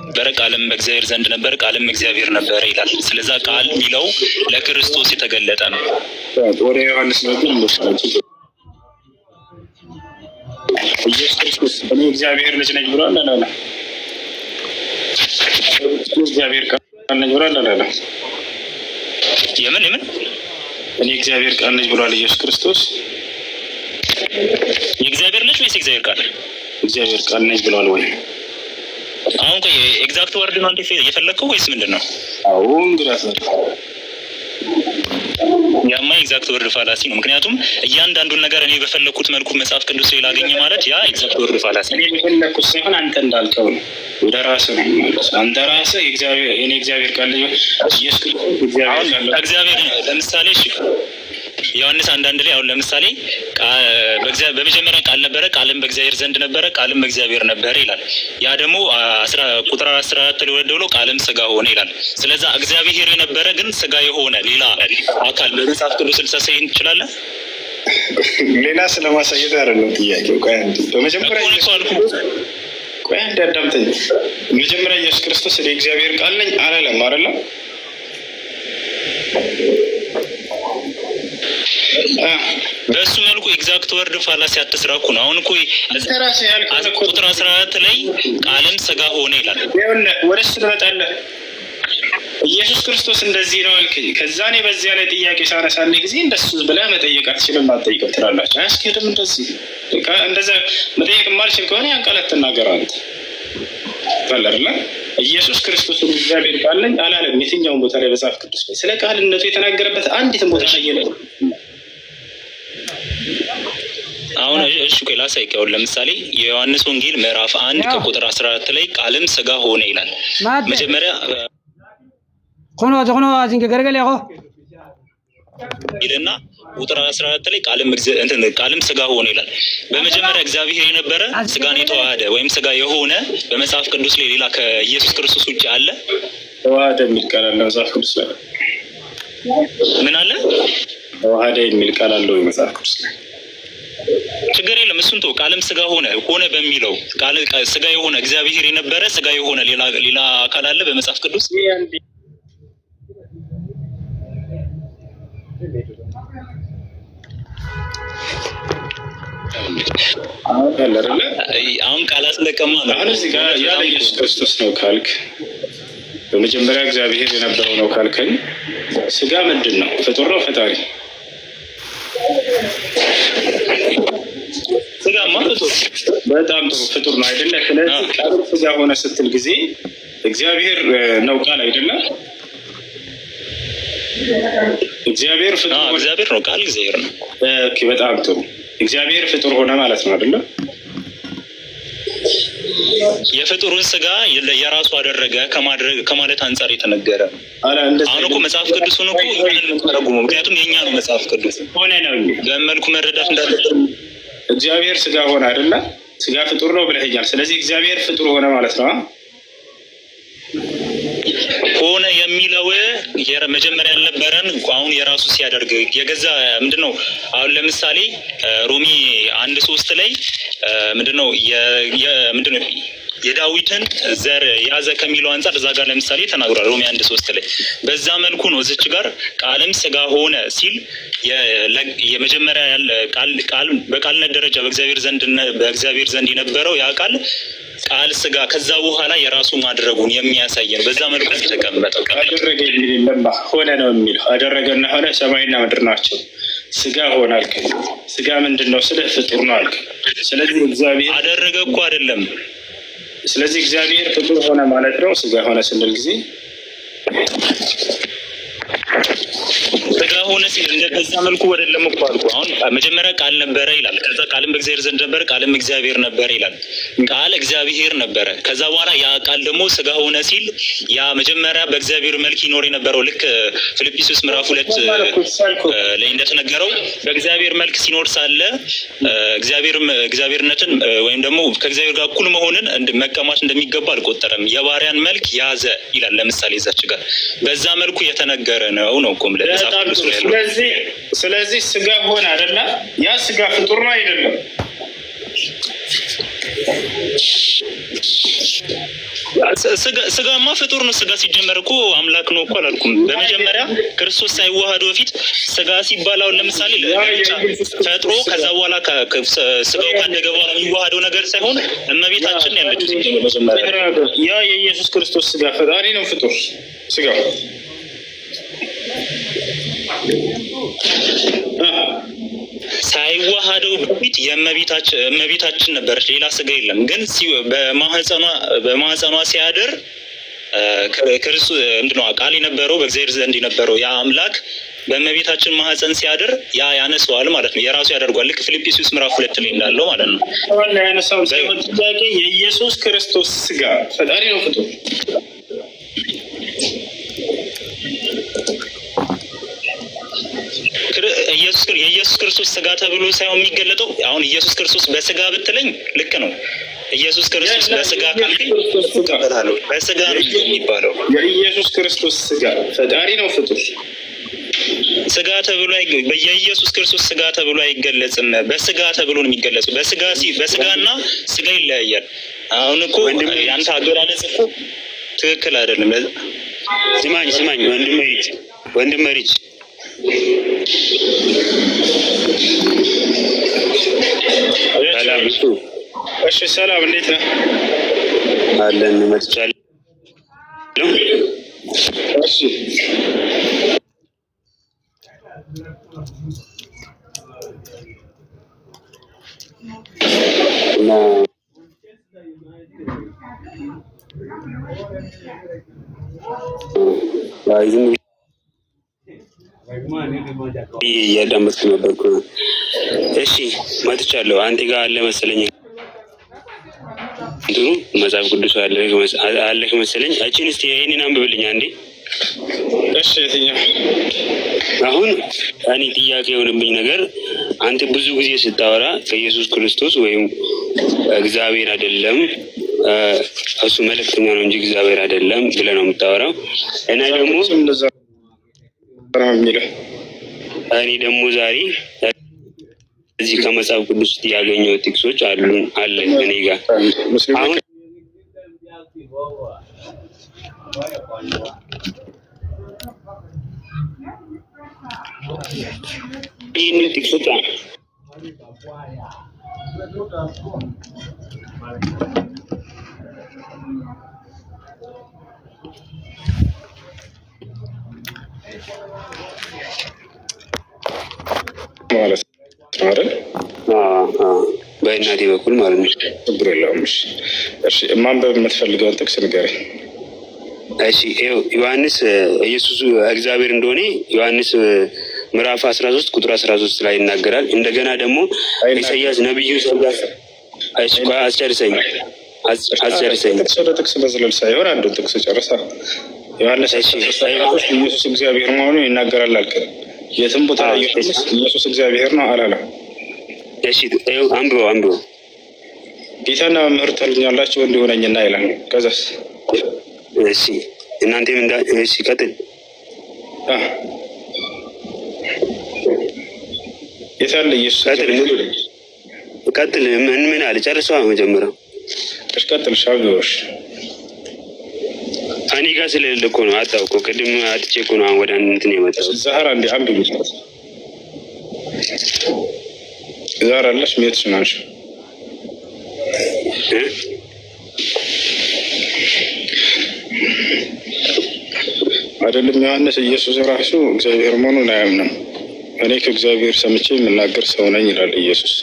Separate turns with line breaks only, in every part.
ነበረ፣ ቃልም በእግዚአብሔር ዘንድ ነበር፣ ቃልም እግዚአብሔር ነበረ ይላል። ስለዛ ቃል የሚለው ለክርስቶስ የተገለጠ ነው።
ወደ ዮሐንስ ወንጌል እንወስዳለን። ኢየሱስ ክርስቶስ እኔ እግዚአብሔር ልጅ ነኝ ብሏል አላለም? እግዚአብሔር ቃል ነኝ ብሏል አላለም?
የምን
እኔ እግዚአብሔር ቃል ነኝ ብሏል ኢየሱስ ክርስቶስ።
የእግዚአብሔር ልጅ ወይስ የእግዚአብሔር ቃል?
እግዚአብሔር ቃል ነኝ ብሏል ወይ?
አሁን ቆይ exact word ነው አንተ የፈለግከው ወይስ ምንድን ነው?
አዎ እንግዲህ
ያማ exact word fallacy ነው። ምክንያቱም እያንዳንዱን ነገር እኔ በፈለግኩት መልኩ መጽሐፍ ቅዱስ ላይ ላገኘ ማለት ያ exact word fallacy
እኔ
ነው።
የፈለግኩት ሳይሆን አንተ እንዳልከው ነው። ወደ ራስህ ነው ማለት አንተ ራስህ እኔ እግዚአብሔር ቃል ነኝ ኢየሱስ ክርስቶስ እግዚአብሔር
አሁን
ቃል ነው።
እግዚአብሔር ለምሳሌ እሺ ዮሐንስ አንዳንድ ላይ አሁን ለምሳሌ በመጀመሪያ ቃል ነበረ፣ ቃልም በእግዚአብሔር ዘንድ ነበረ፣ ቃልም በእግዚአብሔር ነበረ ይላል። ያ ደግሞ ቁጥር 14 ላይ ወረድ ብሎ ቃልም ስጋ ሆነ ይላል። ስለዛ እግዚአብሔር የነበረ ግን ስጋ የሆነ ሌላ አካል በመጽሐፍ ቅዱስ ልታሳይ እንችላለን።
ሌላ ስለማሳየት አይደለም ጥያቄው። ቆይ አንዴ፣ በመጀመሪያ
እኮ እኔ
ኢየሱስ
እኮ አልኩህ።
ቆይ አንዴ አዳምጠኝ። መጀመሪያ ኢየሱስ ክርስቶስ እኔ እግዚአብሔር ቃል ነኝ አላለም አይደለም?
በእሱ መልኩ exact word fallacy አትስራ እኮ ነው። አሁን እኮ
አንተ ራስህ ያልከውን እኮ
ቁጥር 14 ላይ ቃልም ስጋ ሆነ ይላል።
ይኸውልህ፣ ወደ እሱ ትመጣለህ። ኢየሱስ ክርስቶስ እንደዚህ ነው አልከኝ። ከዛ እኔ በዚያ ላይ ጥያቄ ሳነሳልህ ጊዜ እንደሱ ብለህ መጠየቅ አትችልም፣ አትጠይቅም ትላላችሁ። አያስኬድም። እንደዚህ እንደዛ መጠየቅ የማልችል ከሆነ ያን ቃል አትናገር አንተ አለ አይደለ? ኢየሱስ ክርስቶስ እግዚአብሔር ቃል ነኝ አላለም። የትኛውን ቦታ ላይ መጽሐፍ ቅዱስ ላይ ስለ ቃልነቱ የተናገረበት አንዲትም ቦታ ላይ የለም።
አሁን እሺ ቆይ ላሳይህ። አሁን ለምሳሌ የዮሐንስ ወንጌል ምዕራፍ 1 ከቁጥር 14 ላይ ቃልም ስጋ ሆነ ይላል።
Maadde
መጀመሪያ
kunoo kunoo asin garagalee koo
ይልና ቁጥር 14 ላይ ቃልም እንትን ቃልም ስጋ ሆነ ይላል። በመጀመሪያ እግዚአብሔር የነበረ ስጋን የተዋሃደ ወይም ስጋ የሆነ በመጽሐፍ ቅዱስ ላይ ሌላ ከኢየሱስ ክርስቶስ ውጭ አለ?
ተዋህደ የሚል ቃል አለ መጽሐፍ ቅዱስ ላይ።
ምን አለ?
ተዋህደ የሚል ቃል አለ ወይ መጽሐፍ ቅዱስ ላይ?
ችግር የለም እሱን ተው። ቃልም ስጋ ሆነ ሆነ በሚለው ቃል ስጋ የሆነ እግዚአብሔር የነበረ ስጋ የሆነ ሌላ ሌላ አካል አለ በመጽሐፍ ቅዱስ?
አለ አይደለ?
አሁን ቃል አስለቀማ ነው።
አሁን እዚህ ጋር
እውነት
ያለ
በጣም
ኢየሱስ ክርስቶስ ነው ካልክ፣ በመጀመሪያ እግዚአብሔር የነበረው ነው ካልከኝ፣ ስጋ ምንድን ነው? ፍጡር ነው ፈጣሪ?
ስጋማ ፍጡር
በጣም ጥሩ ፍጡር ነው አይደለ? ስለዚህ ቃል ስጋ ሆነ ስትል ጊዜ እግዚአብሔር ነው ቃል አይደለ? እግዚአብሔር ፍጡር ሆነ።
እግዚአብሔር ነው ቃል እግዚአብሔር ነው።
Okay፣ በጣም ጥሩ። እግዚአብሔር ፍጡር ሆነ ማለት ነው አይደለ?
የፍጡሩን ስጋ የራሱ አደረገ ከማድረግ ከማለት አንጻር የተነገረ ነው።
አላ እንደዚህ
አሁን እኮ መጽሐፍ ቅዱሱን እኮ እኛን የምንተረጉመው ምክንያቱም የእኛ ነው መጽሐፍ ቅዱስ
ሆነ ነው የሚለው።
በመልኩ መረዳት እንዳለብን
እግዚአብሔር ስጋ ሆነ አይደለ? ስጋ ፍጡር ነው ብለኸኛል። ስለዚህ እግዚአብሔር ፍጡር ሆነ ማለት ነው።
ሆነ የሚለው መጀመሪያ ያልነበረን አሁን የራሱ ሲያደርግ የገዛ ምንድነው? አሁን ለምሳሌ ሮሚ 1:3 ላይ ምንድነው ምንድነው የዳዊትን ዘር ያዘ ከሚለው አንጻር እዛ ጋር ለምሳሌ ተናግሯል። ሮሚ 1:3 ላይ በዛ መልኩ ነው። እዚች ጋር ቃልም ስጋ ሆነ ሲል የመጀመሪያ ያለ ቃል ቃል በቃልነት ደረጃ በእግዚአብሔር ዘንድ የነበረው ያ ቃል ቃል ስጋ ከዛ በኋላ የራሱ ማድረጉን የሚያሳይ ነው። በዛ መልኩ ነው የተቀመጠው።
አደረገ የሚል የለም። ሆነ ነው የሚለው። አደረገና ሆነ፣ ሰማይና ምድር ናቸው። ስጋ ሆነ አልክ። ስጋ ምንድን ነው ስልህ ፍጡር ነው አልክ። ስለዚህ እግዚአብሔር
አደረገ እኮ አይደለም።
ስለዚህ እግዚአብሔር ፍጡር ሆነ ማለት ነው። ስጋ ሆነ ስንል ጊዜ
ስጋ ሆነ ሲል እንደ በዛ መልኩ አይደለም እኮ አልኩህ። አሁን መጀመሪያ ቃል ነበረ ይላል። ከዛ ቃልም በእግዚአብሔር ዘንድ ነበረ፣ ቃልም እግዚአብሔር ነበረ ይላል። ቃል እግዚአብሔር ነበረ። ከዛ በኋላ ያ ቃል ደግሞ ስጋ ሆነ ሲል ያ መጀመሪያ በእግዚአብሔር መልክ ይኖር የነበረው ልክ ፊልጵስዩስ ምዕራፍ 2 ላይ እንደተነገረው በእግዚአብሔር መልክ ሲኖር ሳለ እግዚአብሔር እግዚአብሔርነትን ወይም ደግሞ ከእግዚአብሔር ጋር እኩል መሆንን መቀማት እንደሚገባ አልቆጠረም። የባሪያን መልክ ያዘ ይላል። ለምሳሌ እዛች ጋር በዛ መልኩ የተነገረ ነው ነው እኮ የምልህ መጽሐፍ
በጣም
ቅዱስ
ጥሩ።
ላይ ያለው።
ስለዚህ ስጋ ሆነ አይደለ? ያ ስጋ ፍጡር ነው አይደለም?
ስጋማ ፍጡር ነው። ስጋ ሲጀመር እኮ አምላክ ነው እኮ አላልኩም። በመጀመሪያ ክርስቶስ ሳይዋሃድ በፊት ስጋ ሲባል አሁን ለምሳሌ ለብቻ ፈጥሮ ከዛ በኋላ ስጋው ካደገ በኋላ የሚዋሃደው ነገር ሳይሆን እመቤታችን ያለችው ሲጀመር መጀመሪያ
ያ የኢየሱስ ክርስቶስ ስጋ ፈጣሪ ነው ፍጡር ስጋው
ሳይዋሃደው በፊት የእመቤታችን ነበረች፣ ሌላ ስጋ የለም። ግን በማህፀኗ ሲያድር ክርስቶስ ምንድን ነው ቃል የነበረው በእግዚአብሔር ዘንድ የነበረው ያ አምላክ በእመቤታችን ማህፀን ሲያድር ያ ያነሰዋል ማለት ነው፣ የራሱ ያደርጓል። ልክ ፊልጵስዩስ ምዕራፍ 2 ላይ እንዳለው ማለት ነው።
ያነሳው ሳይሆን ጥያቄ የኢየሱስ ክርስቶስ ስጋ ፈጣሪ ነው ፍጡር?
የኢየሱስ ክርስቶስ ስጋ ተብሎ ሳይሆን የሚገለጠው አሁን ኢየሱስ ክርስቶስ በስጋ ብትለኝ ልክ ነው። ኢየሱስ ክርስቶስ በስጋ ካልከኝ እቀበላለሁ። በስጋ ነው የሚባለው።
የኢየሱስ ክርስቶስ ስጋ ፈጣሪ ነው ፍጡር?
ስጋ ተብሎ የኢየሱስ ክርስቶስ ስጋ ተብሎ አይገለጽም። በስጋ ተብሎ ነው የሚገለጸው። በስጋ በስጋና ስጋ ይለያያል። አሁን እኮ ያንተ አገላለጽ እኮ ትክክል አይደለም።
ስማኝ ስማኝ፣ ወንድም ሪች ወንድም ሪች ሰላም። እሱ
እሺ፣ ሰላም፣ እንዴት ነህ?
አለን፣ መጥቻለሁ።
እሺ፣
እና አይ ዝም ብዬ እያዳመጥኩ ነበርኩ። እሺ መጥቻለሁ። አንተ ጋር አለ መሰለኝ እንትኑ መጽሐፍ ቅዱስ አለህ መሰለኝ። እቺን እስቲ ይሄንን አንብብልኝ አንዴ።
እሺ፣ የትኛው?
አሁን እኔ ጥያቄ የሆነብኝ ነገር አንተ ብዙ ጊዜ ስታወራ ከኢየሱስ ክርስቶስ ወይም እግዚአብሔር አይደለም እሱ መልእክተኛ ነው እንጂ እግዚአብሔር አይደለም ብለህ ነው የምታወራው። እና ደግሞ
እንደዛ ነው የሚለው።
እኔ ደግሞ ዛሬ እዚህ ከመጽሐፍ ቅዱስ ውስጥ ያገኘው ጥቅሶች አሉ አለን እኔ ጋር አሁን ይህንን ጥቅሶች
ማለት ነው አይደል?
በእናቴ በኩል ማለት ነው።
ችግር የለውም። እሺ፣ እሺ፣ ማንበብ የምትፈልገውን ጥቅስ ንገረኝ።
እሺ ይኸው ዮሐንስ ኢየሱስ እግዚአብሔር እንደሆነ ዮሐንስ ምዕራፍ 13 ቁጥር 13 ላይ ይናገራል። እንደገና ደግሞ ኢሳያስ ነቢዩ ኢሳያስ፣ እሺ ቆይ አስጨርሰኝ አስጨርሰኝ።
ጥቅስ ወደ ጥቅስ መዝለል ሳይሆን አንዱን ጥቅስ ጨርሳ። ዮሐንስ 13 ኢየሱስ እግዚአብሔር መሆኑን ይናገራል አልከኝ። የትም ቦታ ላይ ዮሐንስ ኢየሱስ እግዚአብሔር ነው አላለም።
እሺ ይኸው አንብበው አንብበው።
ጌታና መምህር ትሉኛላችሁ እንዲሁ ነኝና ይላል። ከዛስ?
እሺ እናንተም እንዳ እሺ ቀጥል።
የት አለ ኢየሱስ?
ቀጥል ቀጥል። ምን ምን አለ? ጨርሰዋ መጀመሪያ።
እሺ ቀጥል። ሻቢዎች
እኔ ጋር ስለሌለ እኮ ነው። አጣው እኮ ቅድም አጥቼ እኮ ነው ወደ እንትን የመጣሁት።
ዛህራ እንዲ አንብቢ። ዛህራ አለሽ? mute ናንሽ። አይደለም ዮሐንስ ኢየሱስ ራሱ እግዚአብሔር መሆኑን አያምንም። እኔ ከእግዚአብሔር ሰምቼ የምናገር ሰው ነኝ ይላል ኢየሱስ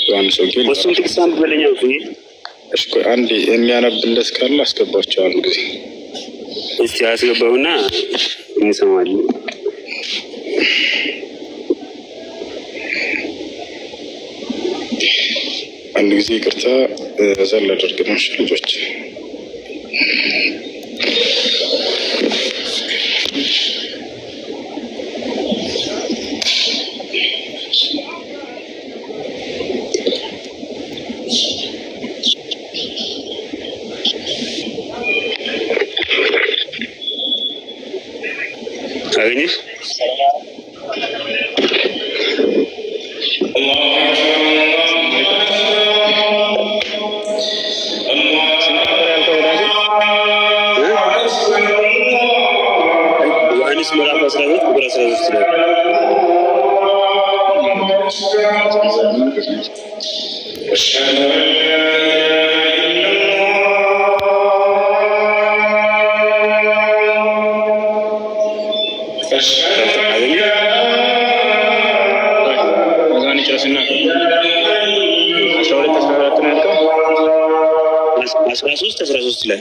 ዮሐንስ ወንጌል።
እሱም ጥቅስ አንብበልኛ።
እሺ ቆይ አንዴ የሚያነብለት ካለ አስገባቸው አንድ ጊዜ።
እስቲ አስገባውና እንሰማለን።
አንድ ጊዜ ይቅርታ ዘል አደርግ ነው። እሺ ልጆች፣
አገኘሽ? 13 ላይ። አገኘህ?
እዛን ይጨርስና 12 14 ነው ያልከው።
13 13 ላይ።